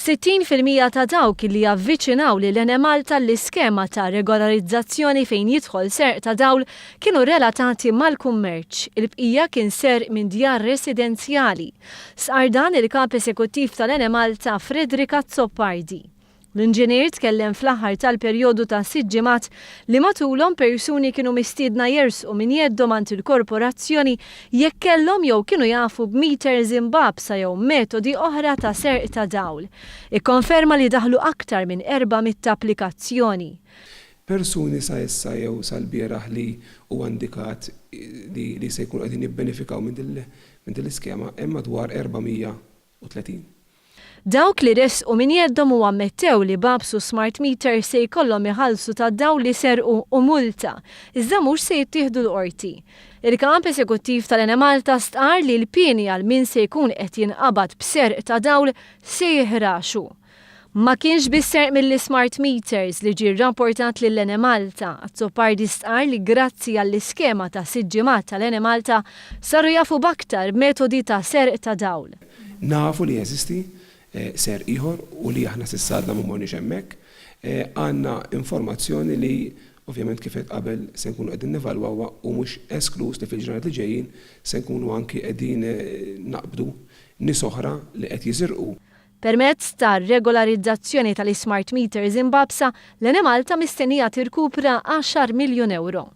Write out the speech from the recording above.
60% ta' dawk li avviċinaw lil Enemalta l-iskema ta' regolarizzazzjoni fejn jidħol serq ta' dawl kienu relatati mal-kummerċ, il-bqija kien serq minn djar residenzjali. Stqarr dan il-Kap Esekuttiv tal-Enemalta Frederick Azzopardi. L-inġinier tkellem fl-aħħar tal-perjodu ta' sitt ġimgħat li matulhom persuni kienu mistiedna jersqu minn jeddhom għand il-korporazzjoni jekk kellhom jew kienu jafu b'meters imbagħbsa jew metodi oħra ta' serq ta' dawl. Ikkonferma li daħlu aktar minn 400 applikazzjoni. Persuni sa issa jew sal-bieraħ li huwa indikat li li se jkunu qegħdin jibbenefikaw minn din l-iskema hemm madwar 430. Dawk li ressqu minn jeddhom u ammettew li bagħbsu smart meter se jkollhom iħallsu tad-dawl li serqu u multa, iżda mhux se jittieħdu l-Qorti. Il-Kap Esekuttiv tal-Enemalta stqarr li l-pieni għal min se jkun qed jinqabad b'serq ta' dawl se jiħraxu. Ma kienx biss serq mill-ismart meters li ġie rrapportat lill-Enemalta. Azzopardi stqarr li grazzi għall-iskema ta' sitt ġimgħat tal-Enemalta saru jafu b'aktar metodi ta' serq ta' dawl. Nafu li jeżisti serq ieħor u li aħna s'issa għadna ma morniex hemmhekk. Għandna informazzjoni li ovvjament kif għedt qabel se nkunu qegħdin nevalwawha u mhux eskluż li fil-ġranet li ġejjin se nkunu anki qegħdin naqbdu nies oħra li qed jisirqu. Permezz tar-regolarizzazzjoni tal-ismart meters imbagħbsa, l-Enemalta mistennija tirkupra għaxar miljun ewro.